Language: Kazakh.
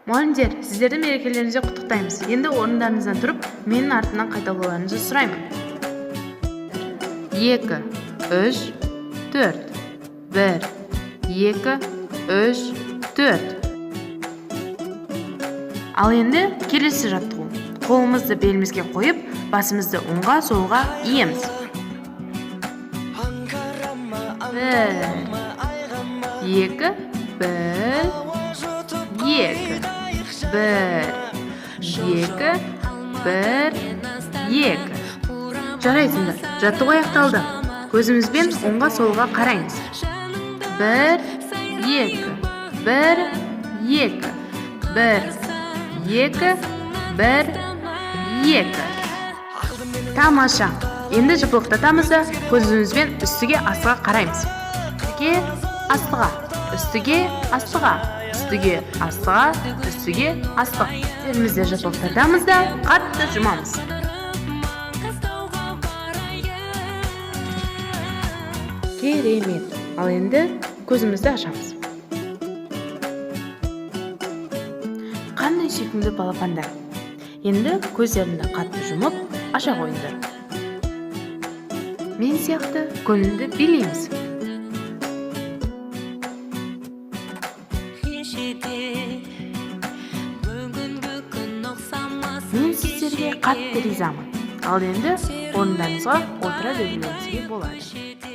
Мұғалімдер, сіздерді мерекелеріңізбен құттықтаймыз. Енді орындарыңыздан тұрып, менің артымнан қайталауларыңызды сұраймын. 2, 3, 4. 1, 2, 3, 4. Ал енді келесі жаттығу. Қолымызды белімізге қойып, басымызды оңға, солға иеміз. 1, 2, 1, 2, 1, 2, 1, 2. Жарайсыңдар, жаттығу аяқталды. Көзімізбен оңға, солға қараймыз. 1, 2, 1, 2, 1, 2, 1, 2. Тамаша. Енді жыпылықтатамыз да, көзімізбен үстіге, астыға қараймыз. Үстіге, астыға, үстіге, астыға, үстіге, астыға, үстіге, астыға. Көзімізді жыпылықтатамыз да, қатты жұмамыз. Керемет. Ал енді көзімізді ашамыз. Қандай сүйкімді балапандар. Енді көздеріңді қатты жұмып, аша қойыңдар. Мен сияқты көңілді билейміз. Мен сіздерге қатты ризамын. Ал енді орындарыңызға отыра берулеріңізге болады.